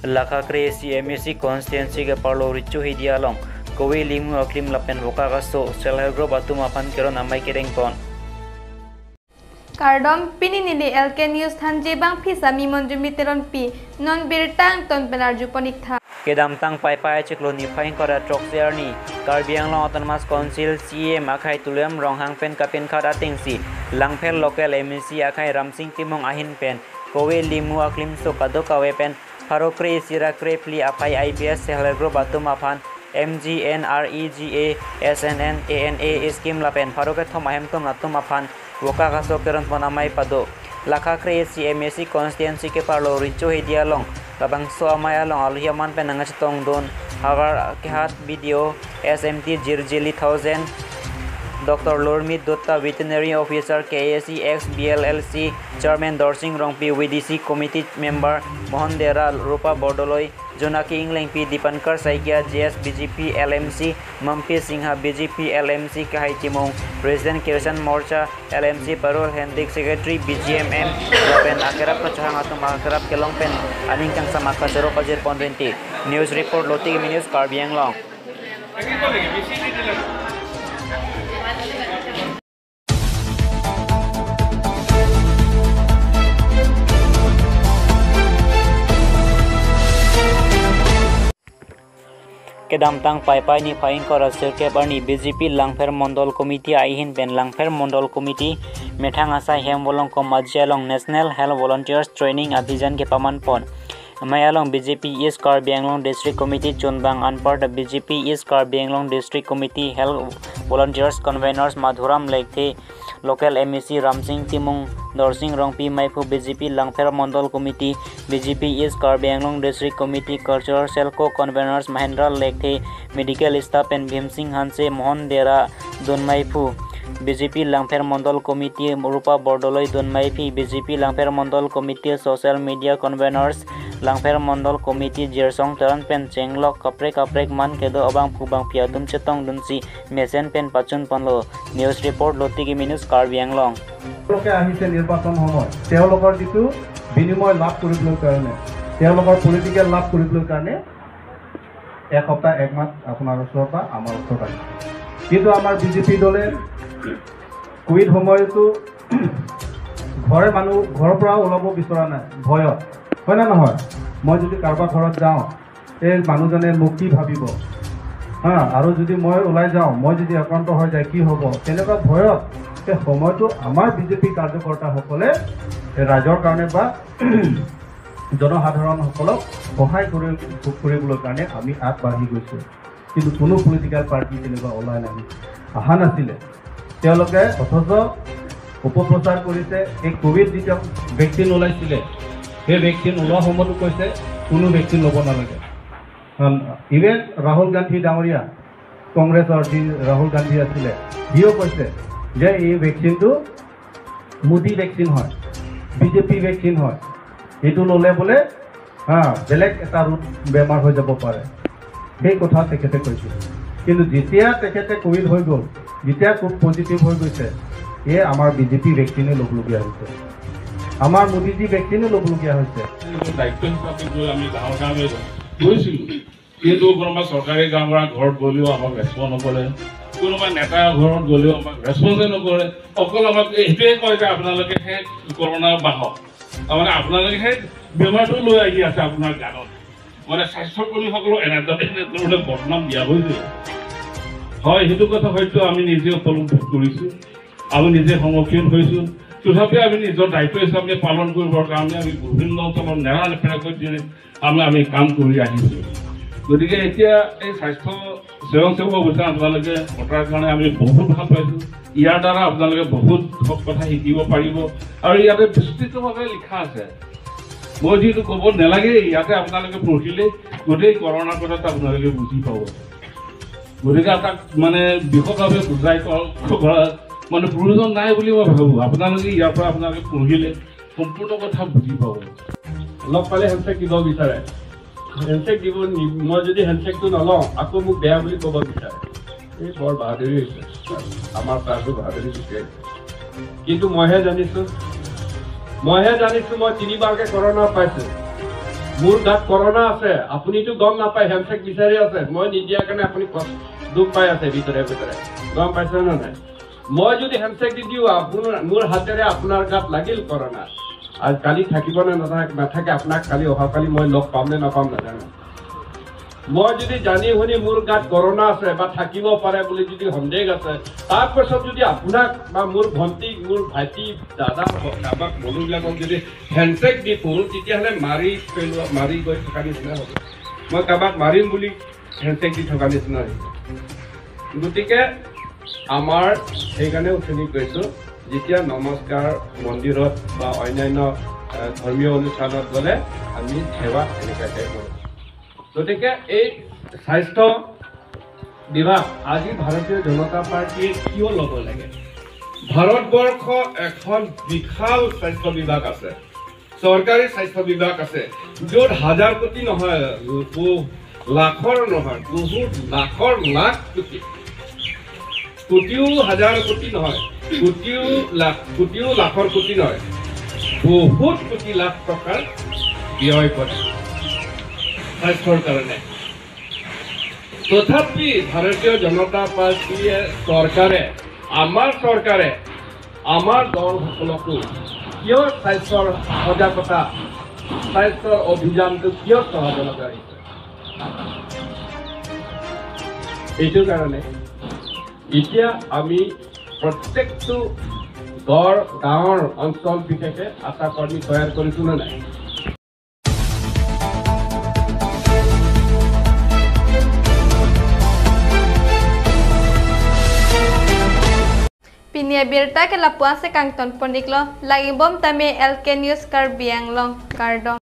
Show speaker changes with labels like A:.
A: Lakha kre CMAC constituency ke parlo richu hidia long kowe limu aklim lapen voka kaso self help group atum aphan keron amai kereng pon.
B: Kardom pininili LK News thanji bang phisa mi monjumi teron pi non birtang ton penarju ponik tha.
A: Kedamtang pai pai chiklo ni phaing kora trokser ni Karbi Anglong Autonomous Council CM akhai tulem ronghang pen kapin khat ating si Langphel local MEC akhai Ramsing Timong ahin pen kowe limu aklim so kado kawe pen farokre sirakre pli aphai IPS self group atum aphan MGNREGA SNN ANA scheme lapen faroke thom ahem tom atum aphan woka kaso keron ponamai pado lakha kre CMAC constituency ke parlo richo hedia long labang so amaya long aluhia man pen anga chitong don havar kehat video SMT Jirjili 1000 Dr. Lormit Dutta Veterinary Officer KAC ex BLLC Chairman Dorsing Rongpi VDC Committee Member Mohan Dera Rupa Bordoloi Jonaki Ingleng P Dipankar Saikia JS BJP LMC Mampi Singha BJP LMC Kahai Timong President Kisan Morcha LMC Parul Hendik Secretary BGMM Lapen Akerap Kachahang Atum Akerap Kelong Pen Aning Kang Sama Kachero Kajir Pondrenti News Report Loti News Karbi Anglong. Kedamtang pai pai ni phaing kora sirke barni BJP Langpher Mondol Committee aihin pen Langpher Mondol Committee methang asai hem bolong ko majjalong National Health Volunteers Training Abhijan ke paman pon mayalong BJP East Karbi Anglong District Committee Chunbang Anpart BJP East Karbi Anglong District Committee Health Volunteers Conveners Madhuram Lekthe Local MEC Ramsing Timung Dorsing Rongpi Maipu BJP Langpher Mondol Committee BJP East Karbi Anglong District Committee Cultural Cell Co-Conveners Mahendra Lekthe Medical Staff and Bhim Singh Hanse Mohan Dera Donmaipu BJP Langpher Mondol Committee Rupa Bordoloi Donmaipi BJP Langpher Mondol Committee Social Media Conveners Langpher Mondol Committee Jersong Taran Pen Chenglok Kaprek Kaprek Man Kedo Abang Phubang Phiadum Chetong Dunsi Mesen Pen Pachun Ponlo News Report Loti News Karbi Anglong.
C: তেওঁলোকে আহিছে নিৰ্বাচন সময় তেওঁলোকৰ যিটো বিনিময় লাভ কৰিবলৈ কাৰণে তেওঁলোকৰ পলিটিকেল লাভ কৰিবলৈ কাৰণে এসপ্তাহ এক মাহ আপোনাৰ ওচৰৰ পৰা আমাৰ ওচৰত আহিছে। কিন্তু আমাৰ বিজেপি দলে কোভিড সময়তো ঘৰে মানুহ ঘৰৰ পৰা ওলাব বিচৰা নাই ভয়ত, হয় নে নহয়? মই যদি কাৰোবাৰ ঘৰত যাওঁ এই মানুহজনে মোক কি ভাবিব, হা, আৰু যদি মই ওলাই যাওঁ মই যদি আক্ৰান্ত হৈ যায় কি হ'ব, তেনেকুৱা ভয়ত সেই সময়টো আমাৰ বিজেপি কাৰ্যকৰ্তাসকলে ৰাইজৰ কাৰণে বা জনসাধাৰণসকলক সহায় কৰিবলৈ কাৰণে আমি আগবাঢ়ি গৈছোঁ। কিন্তু কোনো পলিটিকেল পাৰ্টি তেনেকুৱা ওলাই নাহি অহা নাছিলে। তেওঁলোকে অথচ অপপ্ৰচাৰ কৰিছে। এই কোভিড যেতিয়া ভেকচিন ওলাইছিলে সেই ভেকচিন ওলোৱা সময়তো কৈছে কোনো ভেকচিন ল'ব নালাগে। ইভেন ৰাহুল গান্ধী ডাঙৰীয়া, কংগ্ৰেছৰ যি ৰাহুল গান্ধী আছিলে, সিও কৈছে যে এই ভেকচিনটো মোদী ভেকচিন হয়, বিজেপি ভেকচিন হয়, এইটো ল'লে বোলে হা বেলেগ এটা ৰোগ বেমাৰ হৈ যাব পাৰে, সেই কথা তেখেতে কৈছিল। কিন্তু যেতিয়া তেখেতে কোভিড হৈ গ'ল, যেতিয়া খুব পজিটিভ হৈ গৈছে, এই আমাৰ বিজেপি ভেকচিনে ল'বলগীয়া হৈছে, আমাৰ মোদীজী ভেকচিনে ল'বলগীয়া হৈছে।
D: দায়িত্ব হিচাপে গৈ আমি গাঁৱৰ গাঁৱে গৈছিলোঁ, কিন্তু কোনোবা চৰকাৰী গাঁৱৰ ঘৰত গ'লেও আমাক ৰেচপঞ্চ নকৰে, কোনোবা নেতাৰ ঘৰত গ'লেও আমাক ৰেচপঞ্চে নকৰে। অকল আমাক সেইটোৱে কয় যে আপোনালোকেহে কৰোণা বাহক, তাৰমানে আপোনালোকেহে বেমাৰটো লৈ আহি আছে আপোনাৰ গানত। মানে স্বাস্থ্যকৰ্মীসকলক এনেদৰে বদনাম দিয়া হৈছে। হয়, সেইটো কথা হয়তো আমি নিজে উপলব্ধি কৰিছোঁ, আমি নিজে সন্মুখীন হৈছোঁ। তথাপিও আমি নিজৰ দায়িত্ব হিচাপে পালন কৰিবৰ কাৰণে আমি বিভিন্ন অঞ্চলত নেৰানেপেৰাকৈ আমি কাম কৰি আহিছোঁ। গতিকে এতিয়া এই স্বাস্থ্য স্বয়ংসেৱক অভিযান আপোনালোকে পতাৰ কাৰণে আমি বহুত ভাল পাইছোঁ। ইয়াৰ দ্বাৰা আপোনালোকে বহুত কথা শিকিব পাৰিব আৰু ইয়াতে বিস্তৃতভাৱে লিখা আছে, মই যিহেতু ক'ব নালাগে, ইয়াতে আপোনালোকে পঢ়িলে গোটেই কৰোণাৰ কথাটো আপোনালোকে বুজি পাব। গতিকে তাক মানে বিশদভাৱে বুজাই কৰা মানে প্ৰয়োজন নাই বুলি মই ভাবোঁ। আপোনালোকে ইয়াৰ পৰা আপোনালোকে পঢ়িলে সম্পূৰ্ণ কথা বুজি পাব।
E: লগ পালে হেণ্ডছেক দিব বিচাৰে, হেণ্ডছেক দিব, মই যদি হেণ্ডছেকটো নলওঁ আকৌ মোক বেয়া বুলি ক'ব বিচাৰে। এই বৰ বাহাদুৰি হৈছে, আমাৰ তাৰতো বাহাদুৰি গুচি আহিছে। কিন্তু মইহে জানিছোঁ, মই তিনিবাৰকৈ কৰোণা পাইছোঁ। মোৰ গাত কৰোণা আছে, আপুনিতো গম নাপায়, হেণ্ডছেক বিচাৰি আছে, মই নিদিয়াৰ কাৰণে আপুনি দুখ পাই আছে ভিতৰে ভিতৰে, গম পাইছে নে নাই? মই যদি হেণ্ডছেক দি দিওঁ, আপোনাৰ মোৰ হাতেৰে আপোনাৰ গাত লাগিল কৰোণা, আৰু কালি থাকিব নে নাথাকে, আপোনাক কালি অহাকালি মই লগ পাম নে নাপাম নাজানো। মই যদি জানি শুনি মোৰ গাত কৰোণা আছে বা থাকিব পাৰে বুলি যদি সন্দেহ আছে, তাৰপাছত যদি আপোনাক বা মোৰ ভণ্টিক, মোৰ ভাইটি, দাদা, কাৰোবাক বন্ধুবিলাকক যদি হেণ্ডছেক দি ফুৰোঁ, তেতিয়াহ'লে মাৰি পেলোৱা, মাৰি গৈ থকা নিচিনা হ'ব। মই কাৰোবাক মাৰিম বুলি হেণ্ডছেক দি থকা নিচিনা হ'ব। গতিকে আমাৰ সেইকাৰণে উঠনি কৈছোঁ, যেতিয়া নমস্কাৰ মন্দিৰত বা অন্যান্য ধৰ্মীয় অনুষ্ঠানত গ'লে আমি সেৱা এনেকুৱাকৈ কৰোঁ। গতিকে এই স্বাস্থ্য বিভাগ আজি ভাৰতীয় জনতা পাৰ্টীয়ে কিয় ল'ব লাগে? ভাৰতবৰ্ষ এখন বিশাল স্বাস্থ্য বিভাগ আছে, চৰকাৰী স্বাস্থ্য বিভাগ আছে, য'ত হাজাৰ কোটি নহয়, লাখৰ নহয়, বহুত লাখৰ লাখ কোটি, কোটিও হাজাৰ কোটি নহয়, কোটিও লাখ, কোটিও লাখৰ কোটি নহয়, বহুত কোটি লাখ টকাৰ ব্যয় কৰে স্বাস্থ্যৰ কাৰণে। তথাপি ভাৰতীয় জনতা পাৰ্টীয়ে চৰকাৰে, আমাৰ চৰকাৰে আমাৰ দলসকলকো কিয় স্বাস্থ্যৰ সজাগতা, স্বাস্থ্যৰ অভিযানটো কিয় চলাব লগা হৈছে? এইটো কাৰণে এতিয়া আমি প্ৰত্যেকটো গড় গাঁৱৰ অঞ্চল বিশেষে আশা কৰ্মী তৈয়াৰ কৰিছোঁ নে নাই?
B: Pinia birta ke lapuan se kangton poniklo lagi bom tame LK News Karbi Anglong Kardong.